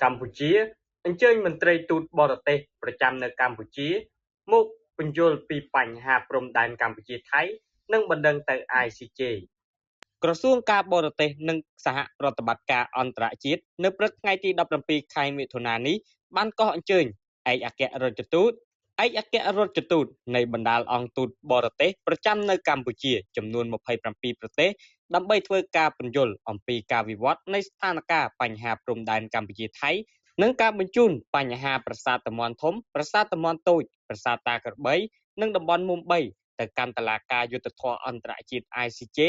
កម្ពុជាអញ្ជើញមន្ត្រីទូតបរទេសប្រចាំនៅកម្ពុជា មកពន្យល់ពីបញ្ហាព្រំដែនកម្ពុជា-ថៃ និងបណ្ដឹងទៅ ICJ ក្រសួងការបរទេសនិងសហប្រតិបត្តិការអន្តរជាតិ នៅព្រឹកថ្ងៃទី១៧ ខែមិថុនានេះ បានកោះអញ្ជើញឯកអគ្គរដ្ឋទូត ឯកអគ្គរដ្ឋទូតនៃបណ្ដាអង្គទូតបរទេសប្រចាំនៅកម្ពុជាចំនួន ២៧ ប្រទេស ដើម្បីធ្វើការពន្យល់អំពីការវិវឌ្ឍន៍នៃស្ថានភាពបញ្ហាព្រំដែនកម្ពុជា-ថៃ និងការបញ្ជូនបញ្ហាប្រាសាទតាមាន់ធំ ប្រាសាទតាមាន់តូច ប្រាសាទតាក្របី និងតំបន់មុំ៣ ទៅកាន់តុលាការយុត្តិធម៌អន្តរជាតិ ICJ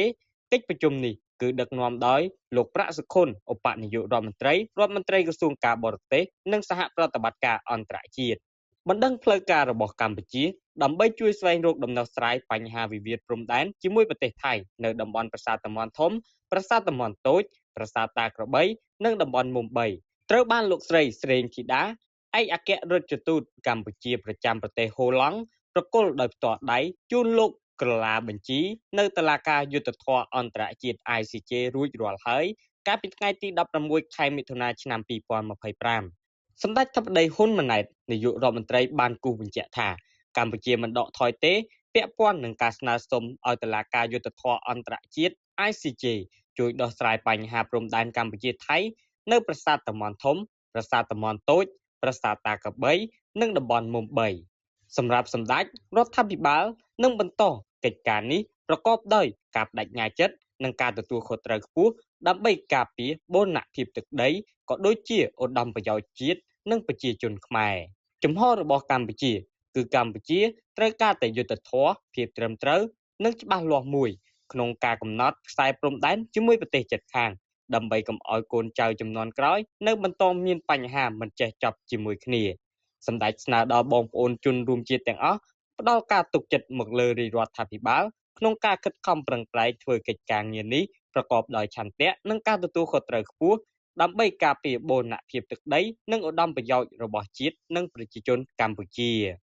កិច្ចប្រជុំនេះ គឺដឹកនាំដោយលោក ប្រាក់ សុខុន ឧបនាយករដ្ឋមន្ត្រី រដ្ឋមន្ត្រីក្រសួងការបរទេស និងសហប្រតិបត្តិការអន្តរជាតិ។ បណ្ដឹងផ្លូវការរបស់កម្ពុជា ដើម្បីជួយស្វែងរកដំណោះស្រាយបញ្ហាវិវាទព្រំដែនជាមួយប្រទេសថៃ នៅតំបន់ប្រាសាទតាមាន់ធំ ប្រាសាទតាមាន់តូច ប្រាសាទតាក្របី និងតំបន់មុំ៣ ត្រូវបានលោកស្រី ស្រេង ធីតា ឯកអគ្គរដ្ឋទូតកម្ពុជាប្រចាំប្រទេសហូឡង់ ប្រគល់ដោយផ្ទាល់ដៃជូនលោកក្រឡាបញ្ជីនៅតុលាការយុត្តិធម៌អន្តរជាតិ ICJ រួចរាល់ហើយ កាលពីថ្ងៃទី១៦ ខែមិថុនា ឆ្នាំ២០២៥។ សម្ដេចធិបតី ហ៊ុន ម៉ាណែត នាយករដ្ឋមន្ត្រីបានគូសបញ្ជាក់ថា កម្ពុជាមិនដកថយទេ ពាក់ព័ន្ធនឹងការស្នើសុំឲ្យតុលាការយុត្តិធម៌អន្តរជាតិ ICJ ជួយដោះស្រាយបញ្ហាព្រំដែនកម្ពុជា-ថៃ នៅប្រាសាទតាមាន់ធំ ប្រាសាទតាមាន់តូច ប្រាសាទតាក្របី និងតំបន់មុំ៣។ សម្រាប់សម្ដេចរដ្ឋាភិបាលនឹងបន្តកិច្ចការនេះប្រកបដោយការប្ដេជ្ញាចិត្ត និងការទទួលខុសត្រូវខ្ពស់ ដើម្បីការពារបូរណភាពទឹកដី ក៏ដូចជាឧត្តមប្រយោជន៍ជាតិ និងប្រជាជនខ្មែរ។ ជំហររបស់កម្ពុជា គឺកម្ពុជាត្រូវការតែយុត្តិធម៌ ភាពត្រឹមត្រូវ និងច្បាស់លាស់មួយ ក្នុងការកំណត់ខ្សែព្រំដែនជាមួយប្រទេសជិតខាង ដើម្បីកុំឲ្យកូនចៅជំនាន់ក្រោយនៅបន្តមានបញ្ហាមិនចេះចប់ជាមួយគ្នា។ សម្ដេចស្នើដល់បងប្អូនជនរួមជាតិទាំងអស់ ផ្ដល់ការទុកចិត្តមកលើរាជរដ្ឋាភិបាល ក្នុងការខិតខំប្រឹងប្រែងធ្វើកិច្ចការងារនេះប្រកបដោយឆន្ទៈ និងការទទួលខុសត្រូវខ្ពស់ ដើម្បីការពារបូរណភាពទឹកដី និងឧត្តមប្រយោជន៍របស់ជាតិ និងប្រជាជនកម្ពុជា។